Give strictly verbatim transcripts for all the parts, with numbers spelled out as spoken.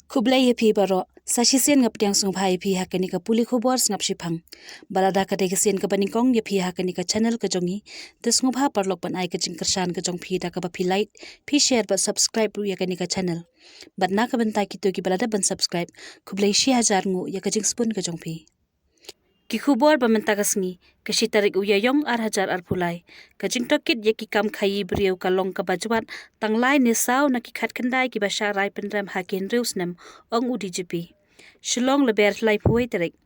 Khublei ïa phi baroh, sa shisien nga pdiang sngewbha ïa phi ha kane ka pule khubor sngap shiphang. Ba lada ka dei ka sien kaba nyngkong ïa phi ha kane ka channel ka jong ngi, te sngewbha paralok ban ai ka jingkyrshan ka jong phi da kaba phi like, phi share bad subscribe ruh ïa kane ka channel. Bad na ka bynta kito kiba la dep ban subscribe, khublei shi hajar nguh ïa ka jingsbun ka jong phi. Ki khubor ba mynta ka sngi, ka shi tarik u Ïaïong ar hajar arphew lai. Ka jingtohkit ïa ki kam khaïi briew ka long kaba jwat, tang lai ne saw na ki khatkhyndai kiba shah rai pynrem ha ki hynriew snem, ong u D G P. Shillong, Lber, laiphew wei tarik.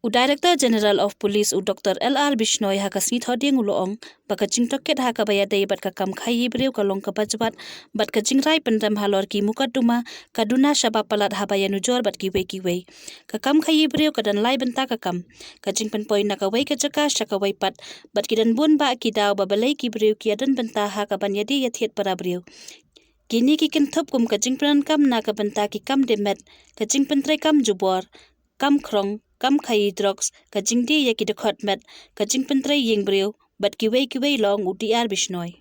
U Director General of Police, u Doctor L R Bishnoi, ha ka sngi Thohdieng u la ong ba ka jingtohkit ha kaba ïadei bad ka kam khaïi briew ka long kaba jwat, bad ka jingrai pynrem halor ki mukotduma ka duna shaba palat haba ïanujor bad kiwei kiwei. Ka kam khaïi briew ka don lai bynta ka kam. Ka jingpynpoi na kawei ka jaka sha kawei pat, bad ki don bun bah ki daw ba balei ki briew ki ïadon bynta ha kaban ïadie ïathied para briew. Kine ki kynthup kum ka jingpyndonkam na ka bynta ki kam dih met, ka jingpyntreikam jubor, kam khrong, kam khaïi drugs, ka jingdie ïa ki dkhot met, ka jingpyntrei ïing briew, bad kiwei kiwei, la ong u D R Bishnoi.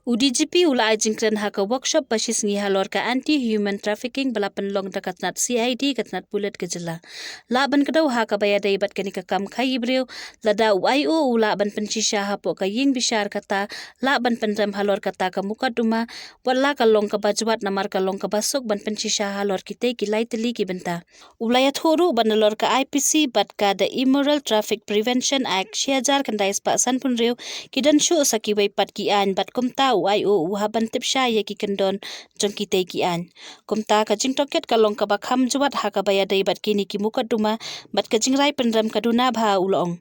U D G P u la ai jingkren ha ka workshop ba shisngi halor ka anti human trafficking ba la pynlong da ka tnat C I D, ka tnat pulit ka jylla. Lah ban kdew ha kaba ïadei bad kane ka kam khaïi briew, lada u I O u lah ban pynshisha hapoh ka ïing bishar kata, lah ban pynrem halor kata ka mukotduma, wat la ka long kaba jwat namar ka long kaba suk ban pynshisha halor kitei ki lai tylli ki bynta. U la ïathuh ruh ba nalor ka I P C bad ka The Immoral Traffic Prevention Act shi hajar khyndai spah sanphew hynriew, ki don shuh sa kiwei pat ki aiñ bad kumta u I O u hap ban tip shai ïa ki kyndon jong kitei ki aiñ. Kumta ka jingtohkit ka long kaba kham jwat ha kaba ïadei bad kine ki mukotduma bad ka jingrai pynrem ka duna bha, u la ong.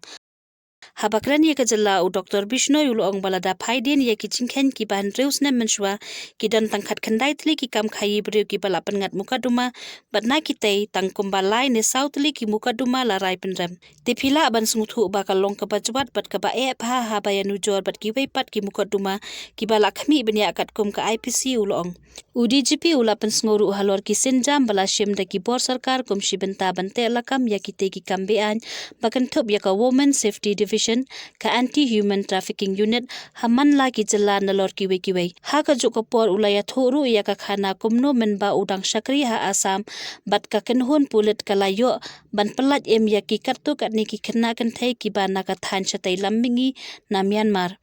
Haba kren ïa ka jylla, u Doctor Bishnoi u la ong ba lada phai dien ïa ki jingkheiñ kiba hynriew snem mynshuwa, ki don tang khatkhyndai tylli ki kam khaïi briew kiba la pynngat mukotduma, bad na kitei tang kumba lai ne saw tylli ki mukotduma la rai pynrem. Te phi lah ban sngewthuh ba ka long kaba jwat bad kaba eh bha haba ïanujor bad kiwei pat ki mukotduma kiba la khmih bniah katkum ka I P C, u la ong. U D G P u la pynsngew ruh halor ki sienjam ba la shim da ki bor sorkar kum shi bynta ban teh lakam ïa kitei ki kam be-aiñ, ba kynthup ïa ka Women Safety Division, ka Anti Human Trafficking Unit, ha man la ki jylla nalor kiwei kiwei. Ha kajuh ka por u la ïathuh ruh ïa ka khana kumno mynba u dang shakri ha Assam bad ka kynhun pulit ka la ïoh ban pyllait im ïa ki katto katne ki khynnah kynthei kiba na ka thaiñ shatei lam mihngi na Myanmar.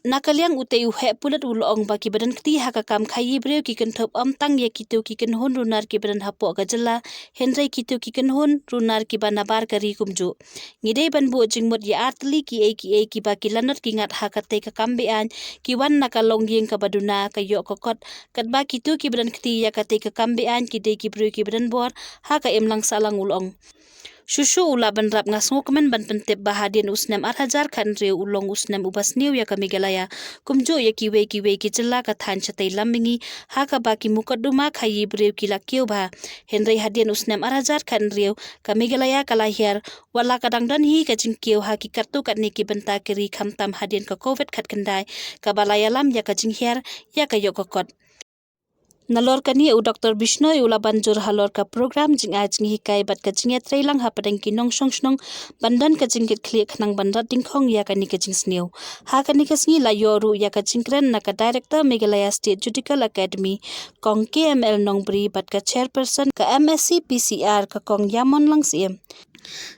Na ka liang utei u heh pulit u la ong ba kiba don kti ha ka kam khaïi briew ki kynthup ym tang ïa kito ki kynhun runar kiba don hapoh ka jylla, hynrei kito ki kynhun runar kiba nabar ka ri kumjuh. Ngi dei ban buh jingmut ïa ar tylli kiei kiei kiba ki lanot ki ngat ha katei ka kam be-aiñ, ki wan na ka longïing kaba duna, ka ïoh ka kot, katba kito kiba don kti ïa katei ka kam be-aiñ ki dei ki briew kiba don bor ha ka imlang sahlang, u la ong. Shuh shuh u Lah Bynrap, nga sngewkmen ban pyntip ba hadien u snem ar hajar khathynriew u long u snem uba sniew ïa ka Meghalaya, kumjuh ïa kiwei kiwei ki jylla ka thaiñ shatei lam mihngi, ha kaba ki mukotduma khaïi briew ki la kiew bha. Hynrei hadien u snem ar hajar khathynriew, ka Meghalaya ka la hiar, wat la ka dang don hi ka jingkiew ha ki katto katne ki bynta ki ri, khamtam hadien ka Covid khatkhyndai, kaba la ïalam ïa ka jinghiar ïa ka ïoh ka kot. Nalor kane u Doctor Bishnoi u la ban jur halor ka program jingai jinghikai bad ka jingïatreilang hapdeng ki nongshong shnong, ban don ka jingkitkhlieh khnang ban rat dyngkhong ïa kane ka jingsniew. Ha kane ka sngi la ïoh ruh ïa ka jingkren na ka Director Meghalaya State Judicial Academy, Kong K M L Nongbri, bad ka Chairperson ka M S C P C R, ka Kong Ïamon Langsyiem.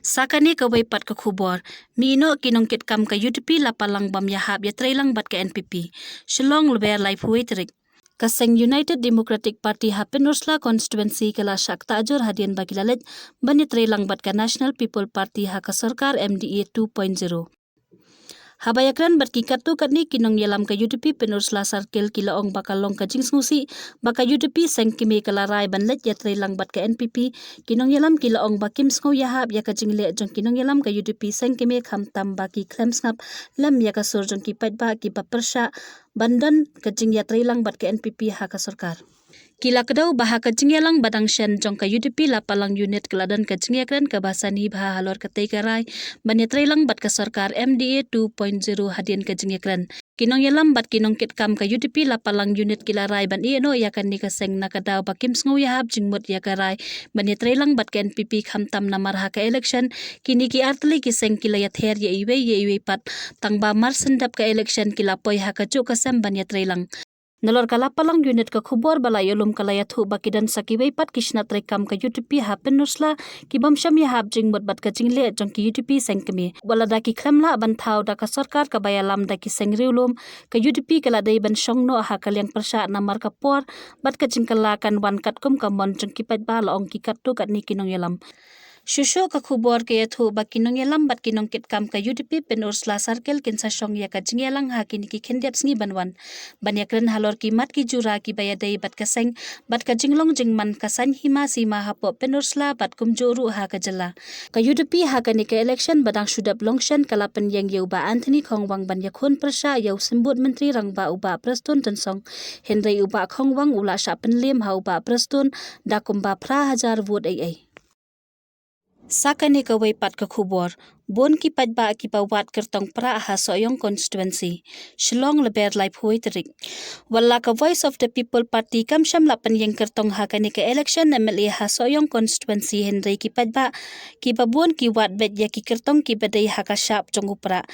Sa kane kawei pat ka khubor, mih noh ki nongkitkam ka U D P la palang bym ïahap ïatreilang bad ka N P P. Shillong, Lber, laiphew wei tarik. Ka seng United Democratic Party ha Pynursla Constituency ka la shah ktah jur hadien ba ki la leit ban ïatreilang bad ka National People Party ha ka sorkar M D A two point zero. Haba ïakren bad ki katto katne ki nongïalam ka U D P Pynursla Circle, ki la ong ba ka long ka jingsngewsih ba ka U D P seng kmie ka la rai ban leit ïatreilang bad ka N P P. Ki nongïalam ki la ong ba kim sngew ïahap ïa ka jingleh jong ki nongïalam ka U D P seng kmie, khamtam ba ki khlem sngap lem ïa ka sur jong ki paidbah kiba pyrshah ban don ka jingïatreilang bad ka N P P ha ka sorkar. Ki la kdew ba ha ka jingïalang ba dang shen jong ka U D P Lapalang Unit ka la don ka jingïakren kaba sani bha halor katei ka rai ban ïatreilang bad ka sorkar M D A two point zero. Hadien ka jingïakren, ki nongïalam bad ki nongkitkam ka U D P Lapalang Unit ki la rai ban ïehnoh ïa kane ka seng na ka daw ba kim sngew ïahap jingmut ïa ka rai ban ïatreilang bad ka N P P, khamtam namar ha ka election kine ki artylli ki seng ki la ïather ïa iwei ïa iwei pat, tang ba mar shen dep ka election ki la poi ha kajuh ka sem ban ïatreilang. Nalor ka Lapalang Unit ka khubor ba la ïalum ka la ïathuh ba ki don sa kiwei pat ki shnat treikam ka U D P ha Pynursla ki bym shym ïahap jingmut bad ka jingleh jong ki U D P seng kmie. Wat lada ki khlem lah ban thaw da ka sorkar kaba ïalam da ki seng riewlum, ka U D P ka la dei ban shong noh ha ka liang pyrshah namar ka por bad ka jingkylla kan wan katkum ka mon jong ki paidbah, la ong ki katto katne ki nongïalam. Shuh shuh ka khubor ka ïathuh ba ki nongïalam bad ki nongkitkam ka U D P Pynursla Circle kin sa shong ïa ka jingïalang ha kine ki khyndiat sngi ban wan ban ïakren halor ki mat ki jura kiba ïadei bad ka seng bad ka jinglong jingman ka saiñ hima sima hapoh Pynursla bad kumjuh ruh ha ka jylla. Ka U D P ha kane ka election ba dang shu dep long shen ka la pynïeng ïa u Bah Anthony Khongwang ban ïakhun pyrshah ïa u Symbud Myntri Rangbah u Bah Prestone Tynsong, hynrei u Bah Khongwang u la shah pynliem ha u Bah Prestone da kumba phra hajar vote ei ei. Sa kane kawei pat ka khubor, bun ki paidbah kiba wad kyrtong prah ha Sohiong constituency. Shillong, Lber, laiphew tarik. Wat la ka Voice of the People Party kam shym la pynïeng kyrtong ha kane ka election M L A ha Sohiong constituency, hynrei ki paidbah kiba bun ki wad beit ïa ki kyrtong kiba dei ha ka shap jong u prah.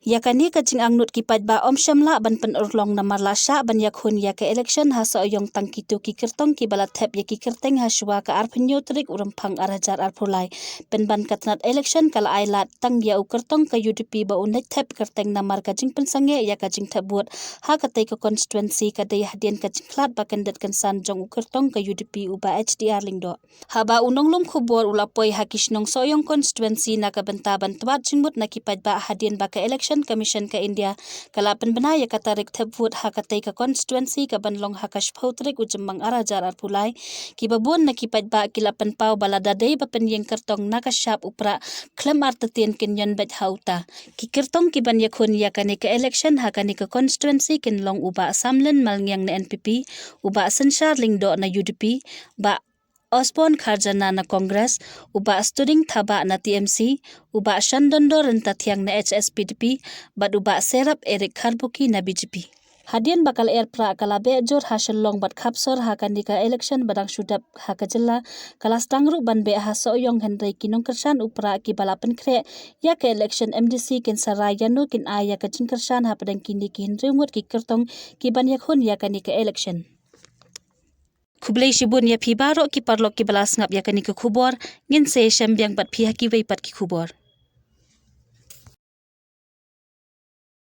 Ïa kane ka jingangnud ki paidbah ym shym lah ban pynurlong namar la shah ban ïakhun ïa ka election ha Sohiong tang kito ki kyrtong kiba la thep ïa ki kyrteng ha shuwa ka arphew tarik u Rymphang ar hajar arphew lai. Pynban ka tnat election ka la ai lad tang ïa u kyrtong ka U D P ba un leit thep kyrteng namar ka jingpynsangeh ïa ka jingthep vote ha katei ka constituency ka dei hadien ka jingkhlad ba kyndit kynsan jong u kyrtong ka U D P u Bah H D R Lyngdoh. Haba u nonglum khubor u la poi ha ki shnong Sohiong constituency na ka bynta ban twad jingmut na ki paidbah hadien ba ka Election Commission ka India ka la pynbna ïa ka tarik thep vote ha katei ka constituency ka ban long ha ka shiphew tarik u Jymmang ar hajar arphew lai, kiba bun na ki paidbah ki la pynpaw ba lada dei ba pynïeng kyrtong na ka shap u prah khlem artatien kin ïon beit ha uta. Ki kyrtong ki ban ïakhun ïa kane ka election ha kane ka constituency kin long u Bah Samlin Malngiang na N P P, u Bah Synshar Lyngdoh na U D P, Bah Osborne Kharjana na Congress, u Bah Studing Thabah na T M C, u Bah Shandondor Ryntathiang na H S P D P, bad u Bah Serap Eric Kharbuki na B J P. Hadien ba ka lyer prah ka la beh jur ha Shillong bad Khapsor ha kane ka election ba dang shu dep ha ka jylla, ka la sdang ruh ban beh ha Sohiong, hynrei ki nongkyrshan u prah kiba la pynkhreh ïa ka election M D C kin sa rai ïano kin ai ïa ka jingkyrshan hapdeng kine ki hynriew ngut ki kyrtong ki ban ïakhun ïa kane ka election. Khublei shibun ïa phi baroh ki paralok kiba la sngap ïa kane ka khubor, ngin sa ïashem biang bad phi ha kiwei pat ki khubor.